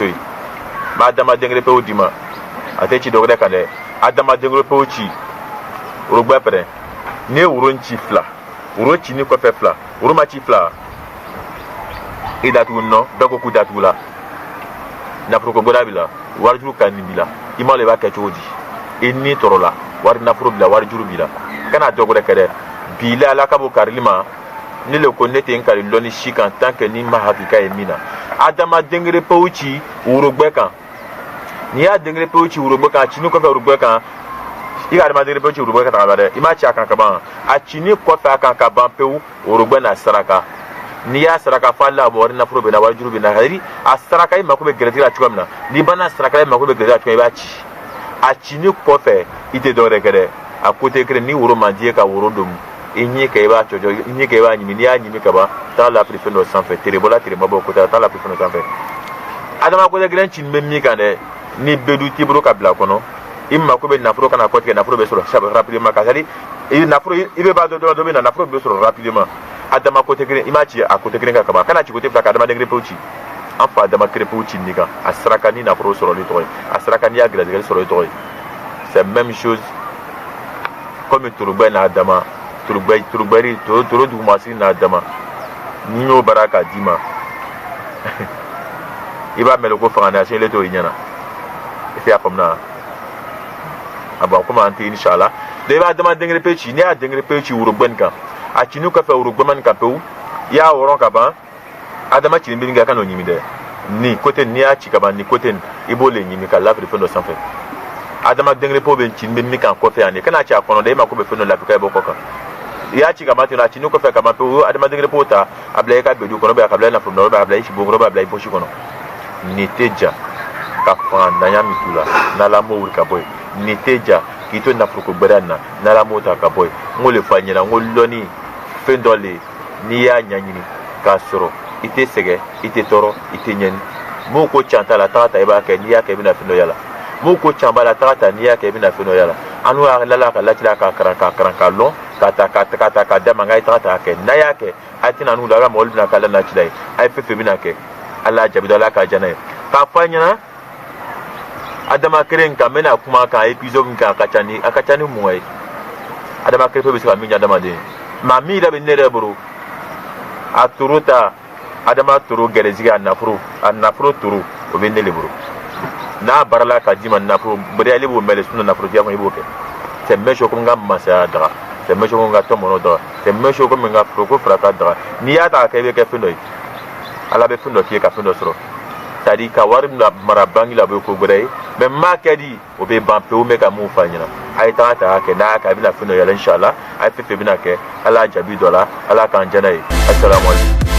so ye. N b'a adama dengerepew d'i ma, a tɛ ci dɔ wɛrɛ kan dɛ. Adama dengerepew ci worogbɛ pɛrɛn. N'i ye woro ci fila, woro cini kɔfɛ fila, woro ma ci fila, i datugu nɔ bɛɛ ko k'u datugu la. Nafoloko gɛlɛya b'i la, warijuru ka nin b'i la, i m'a lɔn i b'a kɛ cogo di, i ni tɔɔrɔ la, wari nafolo b'i la, warijuru b'i la, kana dɔ wɛrɛ kɛ dɛ. Bi la ala ka b'o karili ma. Ne le ko ne tɛ n kari lɔnni si kan tant que ni ma hakika ye min na. Adama dengerepew ci worogbɛ kan. N'i y'a dengerepew ci worogbɛ kan, a cini kɔfɛ worogbɛ kan, i ka adama dengerepew ci worogbɛ kan ka ban dɛ. I m'a ci a kan ka ban, a cini kɔfɛ a kan ka ban pewu, worogbɛ n'a saraka. N'i y'a saraka fo ala wari nafolo bɛ na, warijuru bɛ na. C'est a saraka, i mako bɛ gɛrɛsɛgɛ la cogoya min na, n'i banna saraka, i mako bɛ gɛrɛsɛgɛ la cogoya min, i b'a ci. A cini kɔfɛ, i tɛ dɔwɛrɛ kɛ dɛ. A côté kelen, ni woro man di ye ka woro don i ɲɛ kɛ, i b'a cɔcɔ i ɲɛ kɛ, i b'a ɲimi. N'i y'a ɲimi ka ban, taa lafili fɛn dɔ sanfɛ. Tere bɔla, tere ma bɔ, côté taa lafili fɛn dɔ sanfɛ. Adama côté kelen cini bɛ min kan dɛ, ni bedu t'i bolo ka bila kɔnɔ, i mako bɛ nafolo kana kɔtigɛ, nafolo bɛ sɔrɔ rapidement. Ka sari i nafolo, i bɛ ba dɔ dɔ bɛ na, nafolo bɛ sɔrɔ rapidement. Adama côté kelen, i m'a ci a côté kelen kan ka ban, kana ci côté fila ka adama den ci. An fa adama kerepew ci nin kan, a saraka ni nafolo sɔrɔli tɔgɔ ye, a saraka n'i y'a gɛrɛsɛgɛli sɔrɔ i tɔgɔ ye. C'est même chose comme torobɛ n'a dama torobɛ, torobɛri toro toro dugumasiri n'a dama. N'i y'o baara k'a d'i ma, i b'a mɛn ko fanga selen t'o ɲɛna. I y'a faamuya a bon, komi an tɛ, inshallah. Donc i b'a dama dengerepe ci. N'i y'a dengerepe ci worogbɛni kan, a cini kɔfɛ worogbɛmani kan pewu, i y'a wɔrɔn ka ban. Adama cini bɛ min kɛ, a ka n'o ɲimi dɛ. Nin côté, n'i y'a ci ka ban, nin côté, i b'o le ɲimi ka lafili fɛn dɔ sanfɛ. Adama dengerepew bɛ cini bɛ min kan kɔfɛ yan de, kana ci a kɔnɔ dɛ. I mako bɛ fɛn dɔ lafi, i bɔ kɔ kan. I y'a ci ka ban ten, a cini kɔfɛ ka ban pewu, adama dengerepew ta, a bila i ka bedu kɔnɔ, a bila i nafolo kɔnɔ, a bila i sibo kɔnɔ, a bila i poche kɔnɔ. Nin tɛ ja ka fangantanya min t'u la, n'ala m'o wuli ka bɔ yen. Nin tɛ ja k'i to nafoloko gbɛrɛ na, n'ala m'o ta ka bɔ yen. N k'o le fɔ a ɲɛna, n ko lɔnni fɛn dɔ le, n'i y'a ɲɛɲini k'a sɔrɔ, i tɛ sɛgɛn, i tɛ tɔɔrɔ, i tɛ ɲɛni. Mun ko can t'a la, taga ta, i b'a kɛ. N'i y'a kɛ, i bɛna fɛn dɔ yala. Mun ko can b'a la, taga ta, n'i y'a kɛ, i bɛna fɛn dɔ yala. An n'u y'a lala ka latigɛ k'a karan, k'a karan, k'a lɔn, k'a ta, k'a ta, k'a ta, k'a d'a ma. Nka a ye taga ta k'a kɛ. N'a y'a kɛ, a tɛna n'u la, a ka mɔgɔw bɛna k'ala n'a cila ye. A ye fɛn fɛn bɛna kɛ, ala jaabi dɔ, ala k'a diya n'a ye. K'a fɔ a ɲɛna, adama kelen kan, n bɛna kuma kan épisode min kan, a ka ca ni 20 ye. Adama kelen bɛ se ka min ɲɛ adamaden maa min yɛrɛ bɛ ne yɛrɛ bolo, a toro ta, adama toro gɛrɛsɛgɛ, a nafolo toro, o bɛ ne le bolo. N'a baarala ka d'i ma, nafolo bɛrɛ, ale b'o mɛn sinon nafolotigiya kɔnɔ, i b'o kɛ. C'est même chose comme n ka masaya daga, c'est même chose comme n ka tɔmɔnɔ daga, c'est même chose comme n ka foroko farata daga. N'i y'a ta ka kɛ, i bɛ kɛ fɛn dɔ ye. Ala bɛ fɛn dɔ k'i ye ka fɛn dɔ sɔrɔ. C'est à dire ka wari mara banque la, o bɛ ko wɛrɛ ye, mais n m'a kɛ di, o bɛ ban pewu. N bɛ ka mun f'a ɲɛna, a ye taga ta k'a kɛ. N'a y'a kɛ, a bɛna fɛn dɔ yɛlɛ, inshallah. A ye fɛn fɛn bɛna kɛ, ala y'a jaabi dɔ la, ala k'an jɛn'a ye. Asalaamaaleykum.